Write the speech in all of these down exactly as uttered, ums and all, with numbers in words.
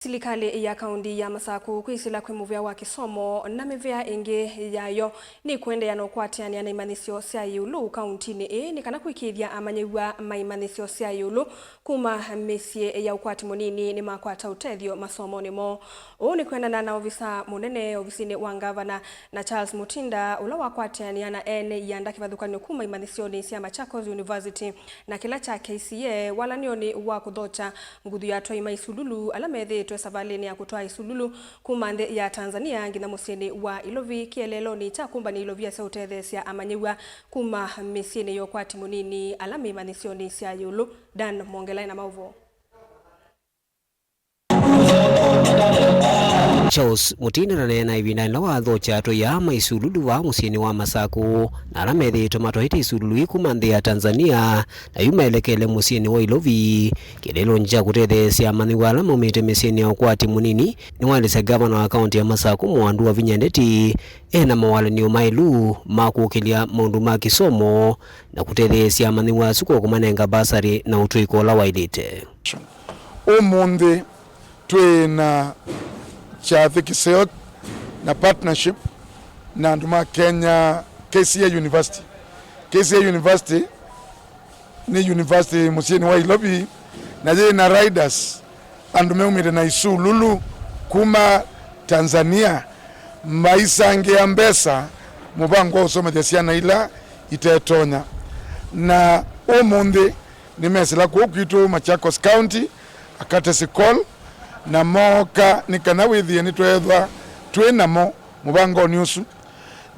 Silikalĩ ya kaunti ya Masaku kwĩsĩla kwĩ mũvĩa wa kĩsomo na mĩvĩa ĩngĩ yayo nĩkũendeea na ũkwatĩanĩa na imanyĩsyo sya ĩũlũ kauntinĩ ĩĩ nĩ kana kũĩkĩĩthya amanyĩw'a ma imanyĩsyo sya ĩũlũ kuma mĩsyĩ ya ũkwati mũnini nĩmakwata ũtethyo masomonĩ moo. Ũũ nĩ kwendana na ovisa mũnene ovisinĩ wa ngavana na Charles Mutinda, ũla wakwatĩanĩa na ene ianda kĩvathũkany'o kuma imanyĩsyonĩ sya Machakos University na kĩla kya K C A, walanĩonĩ wa kũthokya nguthu ya atwai ma isululu ala methĩĩtwe savalĩnĩ ya kũtwaa isululu kuma nthĩ ya Tanzania nginya mũsyĩnĩ wa Ilovi, kĩeleelonĩ kya kũmbany'a ilovia sya ũtetheesya amanyĩw'a kuma mĩsyĩnĩ ya ũkwati mũnini ala me imanyĩsyonĩ sya ĩũlũ. Dan Mwongela ena maũvoo. Charles Mutinda ndaneena ĩvindanĩ ĩla wathokya atwai aa ma isululu vaa mũsyĩnĩ wa Masaku, na ala methĩĩtwe matwaĩte isululu ii kuma nthĩ ya Tanzania, na yu maelekele mũsyĩnĩ wa Ilovi, kĩeleelonĩ kya kũtetheesya amanyĩw'a ala maumĩte mĩsyĩnĩ ya ũkwati mũnini. Nĩwaelesya ngavana wa kaunti ya Masaku, Mwandu Wavinya Ndeti, e na mawalany'o maĩlu ma kũkĩlya maũndũ ma kĩsomo na kũtetheesya amanyĩw'a asu kwa kũmanenga mbasarĩ na ũtũĩko ũla waĩlĩte. Ũmũnthĩ twĩ na kyathĩ kĩseo na partnership na andũ ma Kenya, K C A University. K C A University nĩ university mũsyĩnĩ wa Ilovi, na yĩ na riders, andũ meumĩte na isululu kuma Tanzania, maisangĩa mbesa mũvango wa ũsomethya syana ila itetonya. Na ũmũnthĩ nĩmesĩla kũu kwitũ Machakos County, a courtesy call, na mooka nĩ kana wĩthĩe nĩtweethwa twĩ namo mũvangonĩ ũsu.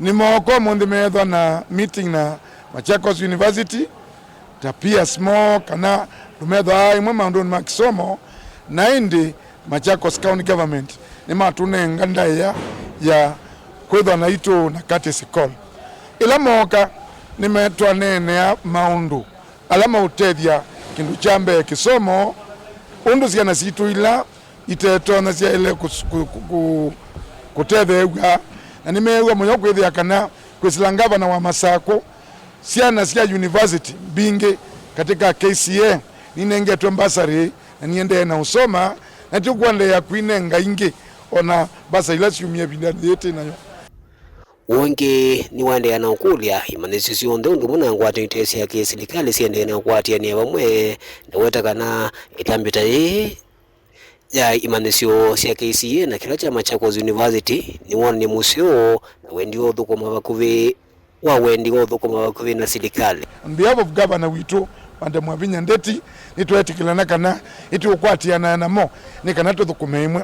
Nĩmooka ũmũnthĩ meethwa na meeting na Machakos University, ta peers moo kana andũ methwaa ĩmwe maũndũnĩ ma kĩsomo, na ĩndĩ Machakos County Government nĩmatũnenga ndaĩa ya kwĩthwa naitũ na courtesy call. Ĩla mooka, nĩmetwaneenea maũndũ ala maũtethya kĩndũ kya mbee kĩsomo, ũndũ syana sitũ ila itetonya syaĩle kũs-, kũ-, kũ-, kũ-, kũtetheew'a, na nĩmeew'a mũyo kwĩthĩa kana kwĩsĩla ngavana wa Masaku, syana sya university mbingĩ katĩ ka K C A ninengetwe mbasarĩ na niendee na ũsoma, na ti kũendeea kwinenga ingĩ o na mbasa ila syumie ĩvindanĩ yĩĩ twĩ nayo. Ũngĩ nĩwaendeea na ũkũlya imanyĩsyo syonthe ũndũ ũmwe na ngwatanĩo ite sya kĩsilikalĩ siendee na ũkwatĩanĩa vamwe, na weta kana ĩtambya ta yĩĩ ya imanyĩsyo sya K C A na kĩla kya Machakos University nĩwonany'a mũseo na wendi wa ũthũkũma vakuvĩ, wa wendi wa ũthũkũma vakuvĩ na silikalĩ. On behalf of Governor witũ, Wande Mwavinya Ndeti, nĩtweetĩkĩlana kana nĩtũũkwatĩanaa namo nĩ kana tũthũkũme ĩmwe.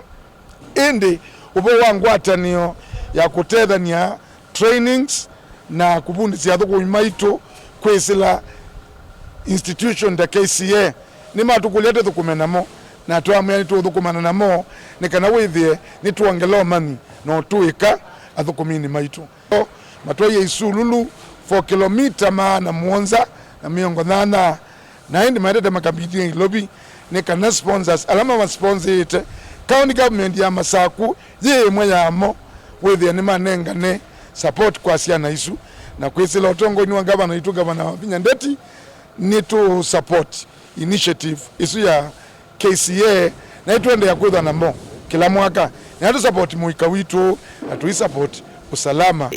Ĩndĩ ũvoo wa ngwatanĩo ya kũtethany'a trainings na kũvundĩsya athũkũmi maitũ kwĩsĩla institution ta K C A, nĩmatũkũlya tũthũkũme namo, na twamwĩa nĩtũũthũkũmana namo nĩ kana wĩthĩe nĩtwongela ũmanyi na ũtũĩka athũkũminĩ maitũ. Matwaie isululu for kilomita maana mũonza na mĩongo nyanya, na ĩndĩ maendete makambithie Ilovi nĩ kana sponsors ala mavasponzĩte, county government ya Masaku yĩ ĩmwe yamo, wĩthĩe nĩmanengane support kwa syana isu, na kwĩsĩla ũtongoinĩ wa ngavana witũ, Ngavana Wavinya Ndeti, nĩtũ support initiative ĩsu ya K C A, na nĩtũendeea kwĩthwa namo kĩla mwaka, na nĩtũ support mũika witũ, na tũi support usalama.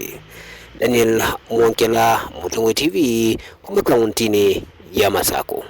Daniel Mwongela, Mũtongoi T V, kuma kauntinĩ ya Masaku.